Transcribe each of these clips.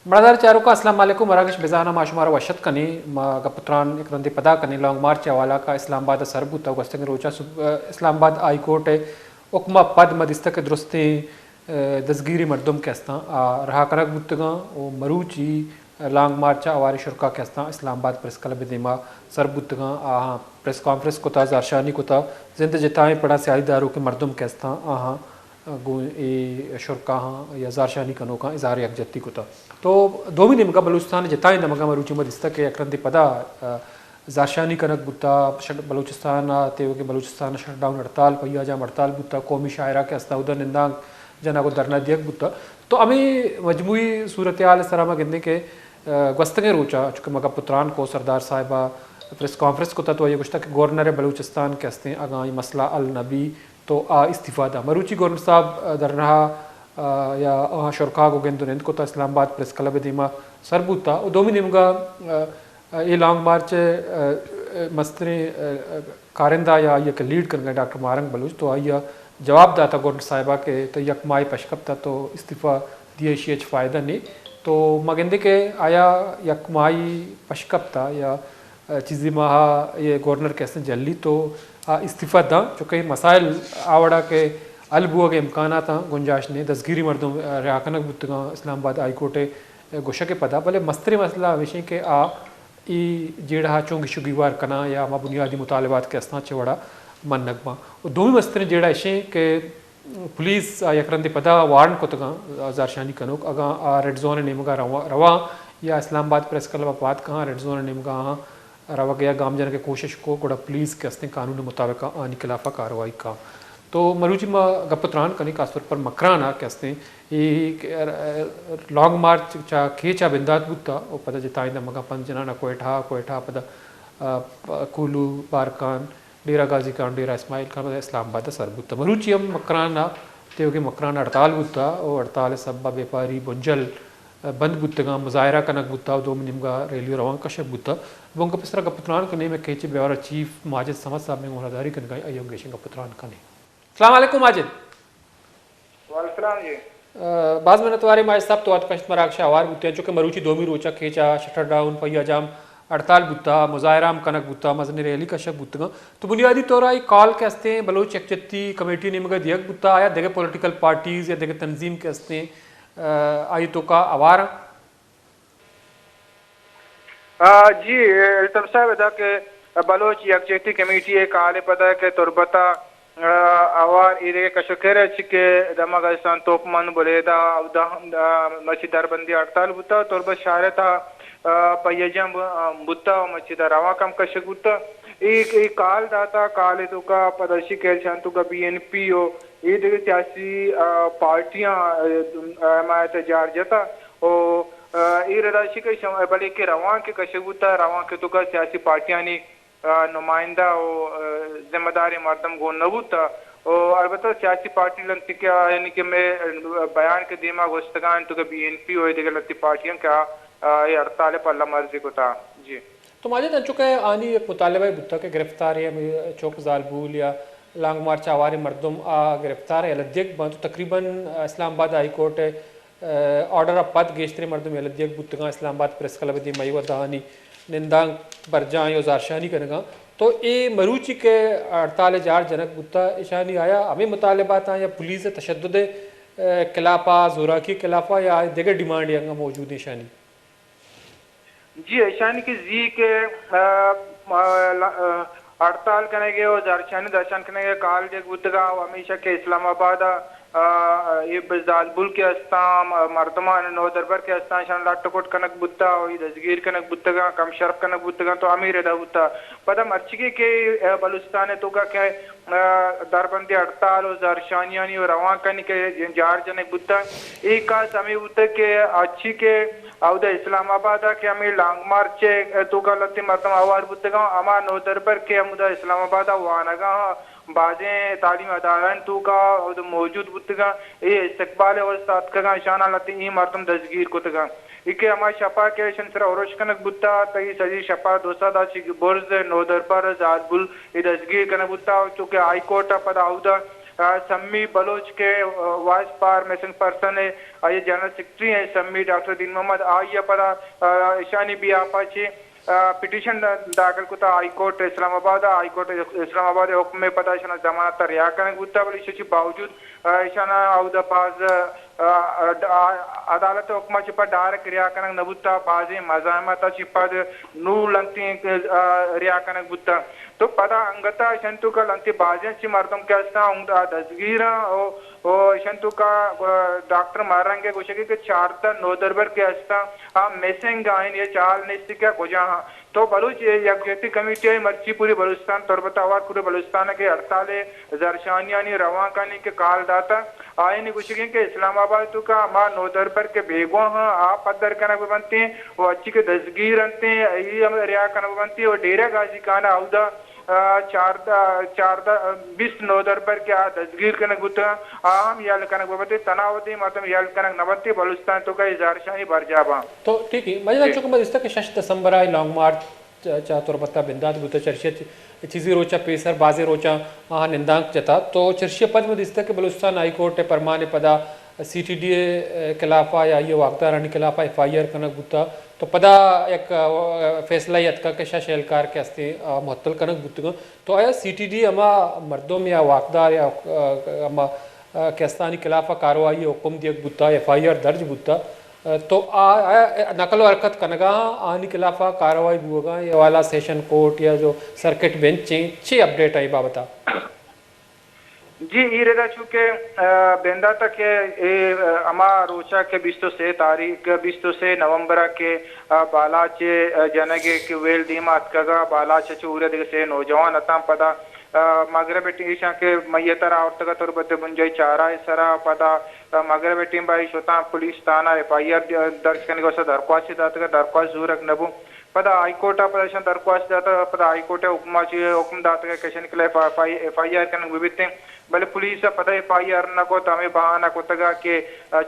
مڑاہدار چاروکاں، السلام علیکم۔ مراگش بزاناں ما شمارا وش اتک کنیں۔ ما گپ ءُ تران یک رندے پدا کنیں۔ لانگ مارچ ءِ حوالہ ءَ اسلام آباد ءَ سر بوتگ۔ گوستگیں روچاں سب-، اسلام آباد ہائی کورٹ ءِ حکم ءَ پد ما دیستگ کہ درستیں، ءَ، دزگیری مردم کہ استاں آ رہا کنگ بوتگاں ءُ مروچی لانگ مارچ ءَ ہواریں شرکا کہ استاں اسلام آباد پریس کلب ءِ دیما سر بوتگاں۔ آہاں پریس کانفرنس کتا، زہرشانی کتا، زند ءِ جتائیں پڑاں سیادی داروکیں مردم کہ استاں آہاں گوں اے شرکاہاں یا زہرشانی کنوکاں اظہار یکجہتی کتگ۔ تو دومی نیمگا بلوچستان ءِ جتائیں دمگاں مروچی ما دیستگ کہ یک رندے پدا، ءَ، زہرشانی کنگ بوتگ، شٹ-، بلوچستان ءَ تیوگیں بلوچستان ءَ شٹ ڈاؤن ہڑتال، پہیاجام ہڑتال بوتگ، قومی شاعرہ کہ استاں اودا نندانک جنگ ءُ دھرنا دیگ بوتگ۔ تو ہمے مجموعی صورتحال ءِ سرا ما گندیں کہ، ءَ، گوستگیں روچ ءَ چونکہ ما گپ ءُ تران کو، سردار صاحب ءَ پریس کانفرنس کتگ تو آئی ءَ گوشتگ کہ گورنر بلوچستان کہ استیں اگاں اے مسئلہ حل نہ بی تو آ استعفیٰ داں۔ مروچی گورنر صاحب، ءَ، دھرنا ءَ، ءَ، یا آہاں شرکا گوں گند ءُ نند کتگ اسلام آباد پریس کلب ءِ دیما سر بوتگ ءُ دومی نیمگا، ءَ، ءَ، اے لانگ مارچ ءِ، ءَ، ءَ، مستریں، ءَ، ءَ، کارندہ یا آئی ءَ کہ لیڈ کنگ ءَ ڈاکٹر ماہرنگ بلوچ تو آئی ءَ جواب داتگ گورنر صاحب ءَ کہ تو یک ماہے پشکپتگ تو استعفیٰ دیئے، ایشی ءَ ہچ فائدہ نے۔ تو ما گندیں کہ آیا یک ماہے پشکپتگ یا چیزے ماہا اے گورنر کہ استیں جھلی تو آ استعفیٰ داں، چونکہ مسائل آ وڑا کہ حل بوگ ءِ امکانات آں گنجائش نے، دزگیری مردم رہا کنگ بوتگاں، اسلام آباد ہائی کورٹ ءِ گوشگ ءِ پدا، بلے مستریں مسئلہ ہمیش ایں کہ آ اے جیڑہ ءَ چوں گیش ءُ گیوار کناں یا ہما بنیادی مطالبات کہ استاں چہ وڑا منگ باں۔ ءُ دومی مستریں جیڑہ ایش ایں کہ پولیس ءَ یک رندے پدا وارن کتگاں زہرشانی کنوک، اگاں آ ریڈ زون ءِ نیمگا رواں، رواں یا اسلام آباد پریس کلب ءَ پاد کاں ریڈ زون ءِ نیمگا آہاں روگ ءَ یا گام جنگ ءِ کوشش کو، گڑا پولیس کہ استیں قانون ءِ مطابق آہانی خلاف ءَ کاروائی کاں۔ تو مروچی ما گپ ءُ تران کنیں، خاص طور پر مکران ءَ کہ استیں، اے لانگ مارچ چہ کیچ ءَ بندات بوتگ ءُ پدا جتائیں دمگاں پنت جنان ءَ کوئٹہ، کوئٹہ ءَ پدا، ءَ، کوہلو، بارکھان، ڈیرہ غازی خان، ڈیرہ اسماعیل خان، پدا اسلام آباد ءَ سر بوتگ۔ مروچی ہم مکران ءَ، تیوگیں مکران ءَ ہڑتال بوتگ ءُ ہڑتال ءِ سبب ءَ بیپاری بنجل، ءَ، بند بوتگاں، مظاہرہ کنگ بوتگ ءُ دومی نیمگا ریلی ءُ روانک کشگ بوتگ۔ بنگپ ءِ سرا گپ ءُ تران کنیں، مئے کیچ ءِ بیورو چیف ماجد صمد صاحب مئے گوں راہداری کنگ ءَ ایں، آئی ءَ ہم گیشیں گپ ءُ تران کنیں۔ السلام علیکم ماجد۔ وعلیکم السلام جی۔ ءَ، باز منتواریں ماجد صاحب، تو اتک کشت مراگش ءَ ہوار بوتیں، چونکہ مروچی دومی روچ ءَ کیچ ءَ شٹر ڈاؤن، پہیاجام ہڑتال بوتگ، مظاہرہ ہم کنگ بوتگ، مزنیں ریلی کشگ بوتگ۔ تو بنیادی طور ءَ اے کال کہ استیں بلوچ یکجہتی کمیٹی ءِ نیمگ ءَ دیگ بوتگ، آیا دگہ پولیٹیکل پارٹیز یا دگہ تنظیم کہ استیں، ءَ، آئی توکا ہوار ایں؟ آ، جی، الطاف صاحب، ادا کہ بلوچ یکجہتی کمیٹی ءِ کال ءِ پدا کہ تربت ءَ، آ، ہوار ایدگہ کش ءُ کر ءَ چہ کہ دمگ استان توپ مند بلیدہ، اودا، آ، مرچی دربندی ہڑتال بوتہ، تربت شہر ءِ تہا، آ، پہیاجام ب-، آ، بوتہ ءُ مرچی دا روانک ہم کشگ بوتہ۔ اے، اے کال داتہ، کال ءِ توکا پدا اشی کہ ایلچان توکا بی این پی ءُ اے دگہ سیاسی، آ، پارٹیاں، آ، حمایت ءِ جار جتہ ءُ، آ، اے ردا اشی کہ شم-، بلے کہ روانک کشگ بوتہ، روانک ءِ توکا سیاسی پارٹیانی، آ، نمائندہ ءُ، آ، ذمہ داریں مردم گون نہ بوتہ ءُ البتہ سیاسی پارٹی لنتی کہ، آ، یعنی کہ مئے، آ، بیان کہ دیما گوستگاں انت کہ بی این پی ءُ اے دگہ لنتی پارٹیاں کہ آ، آ، اے ہڑتال ءِ پلہ مرزی کتہ۔ جی۔ تو ماجد، انچو کہ آنی یک مطالبہ بوتگ کہ گرفتار ایں ہمے چک زالبول یا لانگ مارچ ءَ ہواریں مردم آ گرفتار یلہ دیگ بنت، تقریباً اسلام آباد ہائی کورٹ ءِ، آ، آرڈر ءَ پد گیشتریں مردم یلہ دیگ بوتگاں، اسلام آباد پریس کلب ءِ دیما ایوک دہانی نندانک برجاہ ایں ءُ زہرشانی کنگاں۔ تو اے مروچی کہ ہڑتال ءِ جار جنگ بوتہ، اشانی آیا ہمے مطالبات آں یا پولیس ءِ تشدد ءِ، آ، خلاف ءَ، زوراکی ءِ خلاف ءَ یا دگہ ڈیمانڈ انگہ موجود ایں اشانی؟ جی، ایشانی کہ زی کہ، آ، آ، ل-، آ، ہڑتال کنگ ءِ ءُ زہرشانی درشان کنگ ءِ کال دیگ بوتگ ءُ ہمیشہ کہ اسلام آباد ءَ، آ، اے زالبول کہ استاں، م-، مردمان نودربر کہ استاں، ایشان لٹ کٹ کنگ بوتگ ءُ اے دزگیر کنگ بوتگاں، کم شرپ کنگ بوتگاں، تو ہمے ردا بوتگ۔ پدا مرچیگی کہ، آ، بلوچستان ءِ توکا کہ ءَ دربندی ہڑتال ءُ زہرشانیانی ءُ روانکانی کہ جار جنگ بوتگ، اے کس ہمے بوتگ کہ اچی کہ اودا اسلام آباد ءَ کہ ہمے لانگ مارچ ءِ توکا لہتیں مردم ہوار بوتگاں، ہما نودربر کہ ہمودا اسلام آباد ءَ وانگا آں، بازیں تعلیم ادارہانی توکا اودا موجود بوتگاں، اے استقبال ءِ واستہ اتکگاں، اشاناں لہتیں اے مردم دزگیر کتگاں۔ اے کہ ہما شپا کہ ایشانی سرا ارش کنگ بوتا، تئی سجی شپا دو سد ءَ چہ برز نودربر زالبول اے دزگیر کنگ بوتا، چونکہ ہائی کورٹ ءَ پدا اودا آ، سمی بلوچ کہ، آ، وائس فار مسنگ پرسن ءِ، آئی ءِ جنرل سیکرٹری ایں سمی ڈاکٹر دین محمد، آئی ءَ پدا، آ، ایشانی بیہاف ءَ چہ، آ، پٹیشن دا-، داخل کتا ہائی کورٹ اسلام آباد ءَ۔ ہائی کورٹ اسلام آباد ءِ حکم ءَ پدا ایشاں ضمانت ءَ رہا کنگ بوتا، بلے ایشی چہ باوجود، آ، ایشاں آودا باز، آ، آ، آ، عدالت ءِ حکم ءَ چہ پد ڈائریکٹ رہا کنگ نہ بوتا، بازیں مزاحمت ءَ چہ پد نوں لنتیں، آ، رہا کنگ بوتا۔ تو پدا انگت ءَ ایشانی توکا لنتے بازیں چی مردم کہ ہستاں، ہمدا دزگیر آں، او، او ایشانی توکا، آ، ڈاکٹر ماہ رنگ ءِ گوشگ کہ چاردہ نودربر کہ ہستاں، آ مسنگ آں، یعنی ہچ حال نیست کہ کجا آں۔ تو بلوچ یکجہتی کمیٹی ءَ مرچی پوری بلوچستان، تربت ءَ ہوار پوری بلوچستان ءَ کہ ہڑتال ءِ زہرشانیانی روانکانی کہ کال داتا، آیانی گوشگ انت کہ اسلام آباد ءِ توکا ہما نودربر کہ بیگواہ آں، آ پدر کنگ بہ بنتیں و ہرچی کہ دزگیر انتیں، آئی ہم رہا کنگ بہ بنتیں و ڈیرہ غازی خان ءَ اودا، آ، چاردہ، چاردہ، بیست نودربر کہ آ دزگیر کنگ بوتگ، آ ہم یل کنگ بہ بنتیں، تنا وتی مردم یل کنگ نہ بنتیں، بلوچستان ءِ توکا اے زہرشانی برجاہ باں۔ تو ٹھیک ہے، مجید جی۔ چونکہ ما دیستا کہ شش دسمبر ءَ لانگ مارچ چہ، چہ تربت ءَ بندات بوتہ، چرشی ءَ چ-، چیزی روچ ءَ پیسر بازیں روچاں آہاں نندانک جتا۔ تو چرشی ءَ پد ما دیستہ کہ بلوچستان ہائی کورٹ ءِ پرمان ءِ پدا سی ٹی ڈی ءِ خلاف ءَ یا آئی ءِ واکدارانی خلاف ءَ ایف آئی آر کنگ بوتہ۔ تو پدا یک، آ، فیصلہ یے اتکہ کہ شش اہلکار کہ ہستیں، آ، معطل کنگ بوتگاں۔ تو آیا سی ٹی ڈی ہما مردم یا واکدار یا، آ، ہما، آ، کہ ہستانی خلاف ءَ کاروائی ءِ حکم دیگ بوتہ، ایف آئی آر درج بوتہ، تو آ، آ، نقل و حرکت کنگا آں، آنی خلاف ءَ کاروائی بوگا ایں، اے حوالہ سیشن کورٹ یا جو سرکٹ بنچ ایں، چے اپڈیٹ ایں اے بابت ءَ؟ جی، اے ردا چونکہ، آ، بندات ءَ کہ اے، آ، ہما روچا کہ بیست و سے تاریخ، بیست و سے نومبر ءَ کہ، آ، بالاچ ءِ، آ، جنگ ءِ کہ ویل دیما اتکگا، بالاچ ءَ چہ اورا دگہ سے نوجوان اتاں، پدا، آ، مغرب ءِ ٹی-، ایشاں کہ میت ءَ را آورتگا تربت ءِ بنجاہی چارہ ءِ سرا، پدا مغرب ءِ ٹیم ءَ شتاں پولیس تھانہ، ایف آئی آر درج کنگ ءِ واستہ درخواست داتگ، درخواست زورگ نہ بو۔ پدا ہائی کورٹ ءَ پدا ایشاں درخواست داتگ، پدا ہائی کورٹ ءِ حکم ءَ چہ حکم داتگ کہ ایشانی خلاف ایف آئی، ایف آئی آر کنگ بہ بیتیں، بلے پولیس ءَ پدا ایف آئی آر نہ کت، ہمے بہانہ کتگ کہ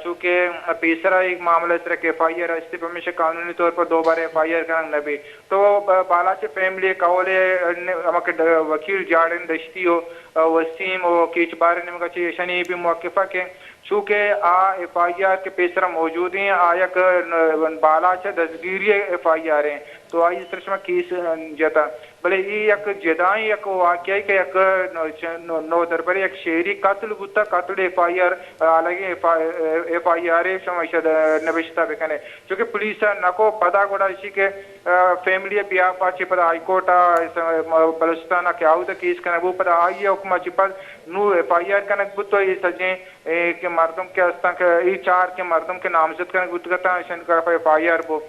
چونکہ پیسرا اے معاملہ ءِ سرا کہ ایف آئی آر است، پمیشا قانونی طور پر دوبارہ ایف آئی آر کنگ نہ بیت۔ تو ب-، بالاچ ءِ فیملی ءِ قول ءَ، ہما کہ ڈ-، وکیل جاڑن دشتی و، آ، وسیم و کیچ بار ءِ نیمگ ءَ چہ ایشانی اے بھی موقف ءَ کہ چونکہ آ ایف آئی آر کہ پیسرا موجود ایں، آ یک ن-، بالاچ ءِ دزگیری ءِ ایف آئی آر ایں، تو آئی ءِ سرا شما کیس جتا۔ بلے اے یک جدائیں یک واقعہ کہ یک نو-، چ-، نو-، نودربرے یک شہری قتل بوتا، قتل ایف آئی آر، حالانکہ ایف آئی، ایف آئی آر ءَ شما ایشاں نبشتہ بکنے۔ چونکہ پولیس ءَ نکو، پدا گڑا ایشی کہ، آ، فیملی ءِ بیہاف ءَ چہ پدا ہائی کورٹ ءَ، آ، بلوچستان ءَ کہ آودا کیس کنگ بو، پدا آئی ءِ حکم ءَ چہ پد نوں ایف آئی آر کنگ بوت و اے سجیں، اے، کہ مردم کہ ہستاں کہ اے چار کہ مردم کہ نامزد کنگ بوتگ اتاں، ایشانی طرف ءَ ایف آئی آر بو۔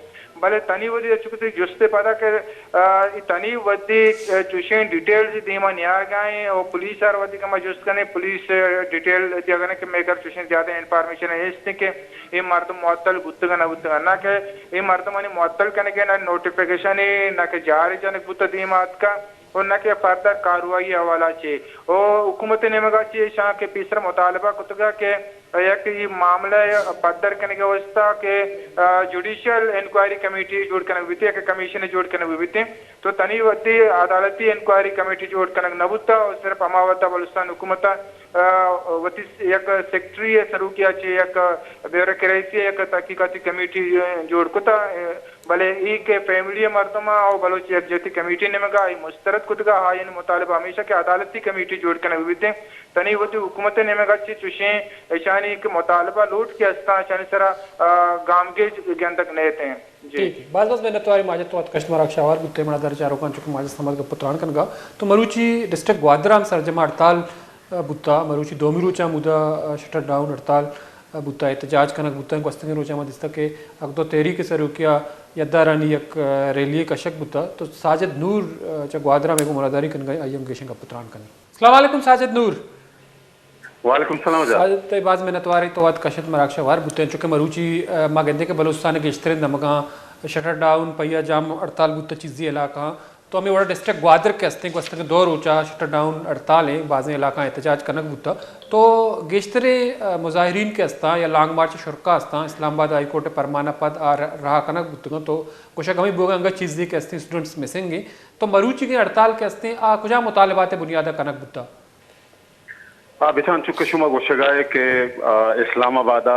بلے تنی وھدی چونکہ تئی جست ءِ پدا کہ، آ، اے تنی وھدی، آ، چوشیں ڈیٹیلز دیما نیاگا ایں و پولیس ءَ را وھدی کہ ما جست کنیں، پولیس، آ، ڈیٹیل دیگ ءَ کہ مئے کر چوشیں زیادہ انفارمیشن نیست کہ اے مردم معطل بوتگ نہ بوتگ، نہ کہ اے مردمانی معطل کنگ ءِ نہ نوٹیفکیشن ءِ، نہ کہ جار جنگ بوتگ دیما اتکا و نہ کہ فردر کاروائی حوالہ چہ۔ و حکومت ءِ نیمگا چہ ایشاں کہ پیسر مطالبہ کتگا کہ یک اے معاملہ ءِ پدر کنگ ءِ واستہ کہ، آ، جوڈیشل انکوائری کمیٹی جوڑ کنگ بیتیں، یک کمیشن جوڑ کنگ بیتیں۔ تو تنی وھدی عدالتی انکوائری کمیٹی جوڑ کنگ نہ بوتا و صرف ہما وھدا بلوچستان حکومت ءَ، آ، وتی یک سیکرٹری ءِ سروکی ءَ چہ یک بیوروکریسی ءِ یک تحقیقاتی کمیٹی جوڑ کتا، بلے اے کہ فیملی ءِ مردماں و بلوچ یکجہتی کمیٹی ءِ نیمگا اے مسترد کتگا، آیانی مطالبہ ہمیش ایں کہ عدالتی کمیٹی جوڑ کنگ بیتیں۔ تنی وھدی حکومت ءِ نیمگا چہ چوشیں ایشانی کہ مطالبہ لوٹ کہ ہستاں، ایشانی سرا، آ، گامگیج گندگ نیتیں۔ جی۔ ٹھیک ہے۔ باز باز منتوار ماجد، تو وت کشت مراگش ءَ ہوار بوتے، منا در چاروکاں چونکہ ماجد سمر گپ ءُ تران کنگا۔ تو مروچی ڈسٹرکٹ گوادر ءَ ہم سرجم ءَ ہڑتال، آ، بوتا، مروچی دومی روچ ءَ ہم اودا، آ، شٹر ڈاؤن ہڑتال، آ، بوتا، احتجاج کنگ بوتا۔ گوستگیں روچ ءَ ما دیستا کہ حق دو تحریک ءِ سروکی ءَ یدارانی یک، آ، ریلی کشگ بوتا۔ تو ساجد نور، آ، چہ گوادر ءَ مئے گوں ملاداری کنگا، آئی ءَ ہم گیشیں گپ ءُ تران کنیں۔ السلام علیکم ساجد نور۔ وعلیکم السلام جان۔ ساجد، تئی باز منتوار ایں، تو وت کشت مراگش ءَ ہوار بوتیں، چونکہ مروچی، آ، ما گندیں کہ بلوچستان ءِ گیشتریں دمگاں شٹر ڈاؤن، پہیہ جام ہڑتال بوتہ چیزی علاقہاں۔ تو ہمے وڑا ڈسٹرکٹ گوادر کہ ہستیں، گوستگیں دو روچا شٹر ڈاؤن ہڑتال ایں، بازیں علاقہاں احتجاج کنگ بوتہ۔ تو گیشتریں، آ، مظاہرین کہ ہستاں یا لانگ مارچ ءِ شرکا ہستاں، اسلام آباد ہائی کورٹ ءِ پرمان ءَ پد آ ر-، رہا کنگ بوتگاں۔ تو گوشگ ہمے بوگا انگت چیزے کہ ہستیں اسٹوڈنٹس مسنگ ایں۔ تو مروچیگیں ہڑتال کہ ہستیں، آ کجام مطالبات ءِ بنیاد ءَ کنگ بوتہ؟ آ، بچار انچو کہ شما گوشگا ئے کہ، آ، اسلام آباد ءَ،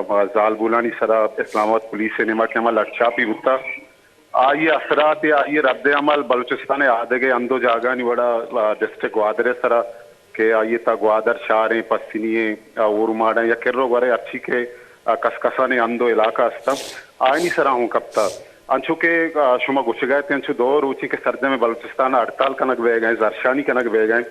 آ، زالبولانی سرا اسلام آباد پولیس ءِ نیمگ ءَ کہ ہما لٹ چاپی بوتا، آئی ءِ اثرات یا آئی ءِ رد عمل بلوچستان ءِ آدگہ ہند ءُ جاگہانی وڑا، آ، ڈسٹرکٹ گوادر ءِ سرا کہ آئی ءِ تہا گوادر شہر ایں، پسنی ایں، آ، اورماڑہ ایں یا کر ءُ گور ایں، ہرچی کہ، آ، کسکسانی ہند ءُ علاقہ است اَنت، آیانی سرا ہوں کپتا۔ انچو کہ، آ، شما گوشگا ات، انچو دو روچے کہ سرجمیں بلوچستان ءَ ہڑتال کنگ بیگ ءَ ایں، زھرشانی کنگ بیگ ءَ ایں۔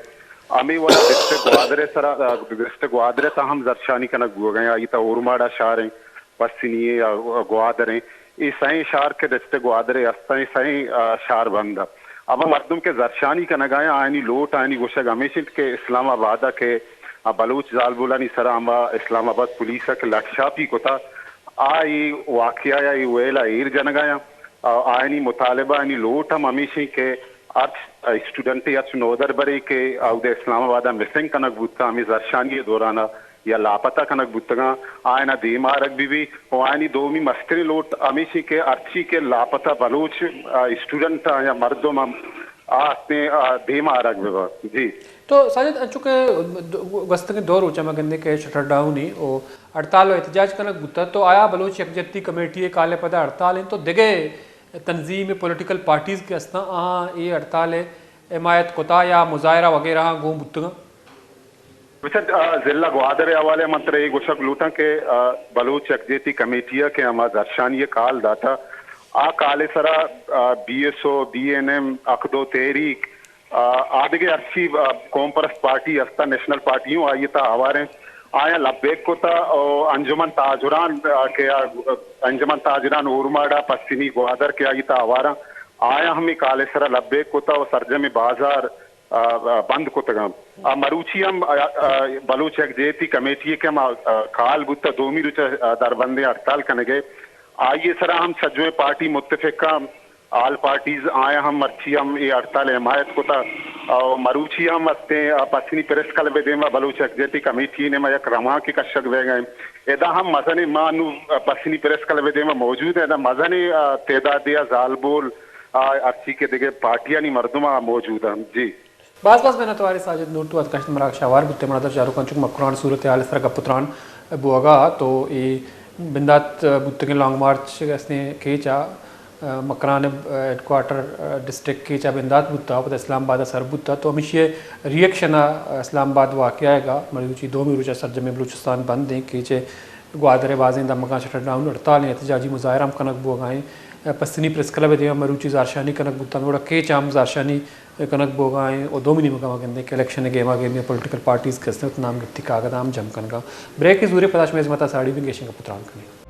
ہمے وڑا ڈسٹرکٹ گوادر ءِ سرا، آ، ڈسٹرکٹ گوادر ءِ تہا ہم زھرشانی کنگ بوگ ءَ ایں، آئی ءِ تہا اورماڑہ شہر ایں، پسنی ایں، آ، گوادر ایں۔ اے سئیں شہر کہ ڈسٹرکٹ گوادر ءِ است ایں، اے سئیں، آ، شہر بند اَنت۔ ہما مردم کہ زھرشانی کنگ ءَ اَنت، آیانی لوٹ، آیانی گوشگ ہمیش اِنت کہ اسلام آباد ءَ کہ، آ، بلوچ زالبولانی سرا ہما اسلام آباد پولیس ءَ کہ لٹ شاپی کتا، آ اے واقعہ ءَ، اے ویل ءَ ایر جنگ ءَ اَنت۔ آ، آیانی مطالبہ، آیانی لوٹ ہم ہمیش اِنت کہ ہرچ اسٹوڈنٹے، ہرچ نودربرے کہ اود ءَ اسلام آباد ءَ مسنگ کنگ بوتا، ہمے زھرشانی ءِ دوران ءَ یا لاپتہ کنگ بوتگاں، آیاناں دیم آرگ بہ بی۔ ءُ آیانی دومی مستریں لوٹ ہمیش اِنت کہ ہرچی کہ لاپتہ بلوچ، آ، اسٹوڈنٹ آں یا مردم ہم آ ہستیں، آ، دیم آرگ بہ بنت۔ جی۔ تو ساجد، انچو کہ گوستگیں دو روچ ءَ ما گندیں کہ شٹر ڈاؤن ایں ءُ ہڑتال ءُ احتجاج کنگ بوتا، تو آیا بلوچ یکجہتی کمیٹی ءِ کال ءِ پدا ہڑتال ایں، تو دگہ تنظیم، پولیٹیکل پارٹیز کہ ہستاں، آہاں اے ہڑتال ءِ حمایت کتا یا مظاہرہ وغیرہ آں گون بوتگاں؟ بچار، آ، ضلع گوادر ءِ حوالہ ءَ من ترا اے گوشگ لوٹاں کہ، آ، بلوچ یکجہتی کمیٹی ءَ کہ ہما زھرشانی ءِ کال داتا، آ کال ءِ سرا، آ، B S O, B N M, Haq Do تحریک، آ، آدگہ ہرچی، آ، قوم پرست پارٹی ہستا، نیشنل پارٹی ہوں آئی ءِ تہا ہوار ایں، آیاں لبیک کتا ءُ انجمن تاجران، آ، کہ، آ، انجمن تاجران اورماڑہ، پسنی، گوادر کہ آئی ءِ تہا ہوار ایں، آیاں ہم اے کال ءِ سرا لبیک کتا ءُ سرجمیں بازار، آ، آ، بند کتگ اَنت۔ آ، مروچی ہم، آ، آ، بلوچ یکجہتی کمیٹی ءِ کہ ہما، آ، کال بوتا دومی روچ ءَ، آ، دربندیں ہڑتال کنگ ءِ، آئی ءِ سرا ہم سجویں پارٹی متفق اَنت، آل پارٹیز، آیاں ہم مرچی ہم اے ہڑتال ءِ حمایت کتا۔ آ، مروچی ہم ہستیں، آ، پسنی پریس کلب ءِ دیما بلوچ یکجہتی کمیٹی ءِ نیما یک روانکے کشگ بیگ ءَ اِنت۔ ادا ہم مزنیں، ما نوں، آ، پسنی پریس کلب ءِ دیما موجود ایں، ادا مزنیں، آ، تعدادے ءَ زالبول، آ، ہرچی کہ دگہ پارٹیانی مردم آ موجود اَنت۔ جی۔ باز باز منت وارے ساجد نور، تو اتکشت مراگش ءَ ہوار بوتے۔ منا در چاروکاں چک مکران صورتحال ءِ سرا گپ ءُ تران بوگا، تو اے بندات بوتگیں لانگ مارچ استیں کیچ ءَ، Makran headquarter district Kech ءَ بندات بوتا، پدا اسلام آباد ءَ سر بوتا، تو ہمیشی ءِ ری ایکشن ءَ اسلام آباد واقعہ ءَ گا مروچی دومی روچ ءَ سرجمیں بلوچستان بند ایں، کیچ ءِ گوادر ءِ بازیں دمگاں شٹر ڈاؤن، ہڑتال ایں، احتجاجی مظاہرہ ہم کنگ بوگا ایں۔ پسنی پریس کلب ءِ دیما مروچی زہرشانی کنگ بوتا، ہمے وڑا کیچ ءَ ہم زہرشانی کنگ بوگا ایں۔ ءُ دومی نیمگا ما گندیں کہ الیکشن ءِ گیما گیمی پولیٹیکل پارٹیز کہ ہستیں، وت نام گپتی کاگد ہم جم کنگا۔ بریکے زورے، پدا شمئے ہزمتا ساڑی بیں، گیشیں گپ ءُ تران کنیں۔